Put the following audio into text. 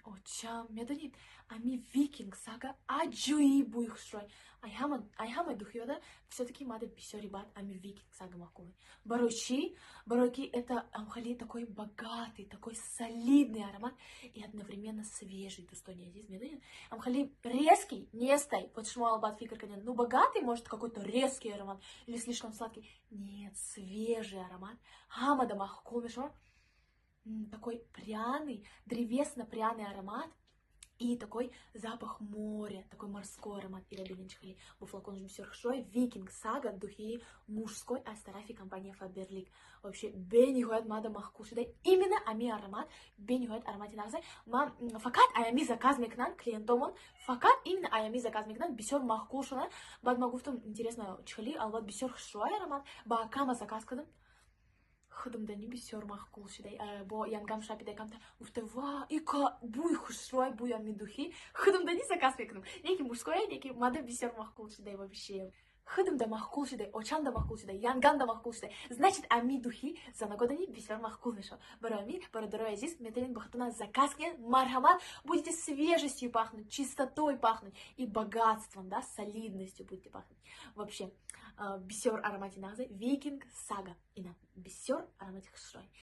Очам, медонед, ами Викинг Сага аҷоиб бӯи хушрӯй. Ай ҳама духиёда всё-таки мада бисёри баъд ами Викинг Сага маъқул. Барои чӣ? Барои ки это амхали такой богатый, такой солидный аромат и одновременно свежий, дӯстони азиз, медонед? Амхали резкий нестай. Вот шумо албат фикр кардед, ну, богатый, может, какой-то резкий аромат или слишком сладкий. Нет, свежий аромат. Ҳамада маъқул мешавад, такой пряный, древесно-пряный аромат и такой запах моря, такой морской аромат. Ира бинен, чихели бо флакон бисёр хушрӯй. Викинг Сага, духи мужской аз тарафи компания Фаберлик. Вообще бениҳоят мада маъқул шуда именно ами аромат, бениҳоят аромати нағзе. Ман фақат аями заказ мекунам, клиентомон фақат именно аями заказ мекунам, бисёр маъқул шуда. Баъд ман гуфтам: интересно, чихели, албат бисёр хушрӯй аромат. Ба акама заказ кардам, худумдани бисёр маъқул шуда. Бо янгам шапида камта гуфта: ва, ика бӯи хушрӯй, бӯи ами духи, худумдани заказ мекунам. Неки мужское, неки мада бисёр маъқул шуда. Вообще худумда маъқул шуда, очамда маъқул шуда, янгамда маъқул шуда, значит, ами духи занагодани бисёр маъқул мешавад. Барои ами, бародарои азиз, метавонед ба худтона заказ кунед, марҳамат, будете свежестью пахнуть, чистотой пахнуть и богатством, да, солидностью будете пахнуть. Вообще бисёр аромати нағзе Викинг Сага, ина бисёр аромати хушрӯй.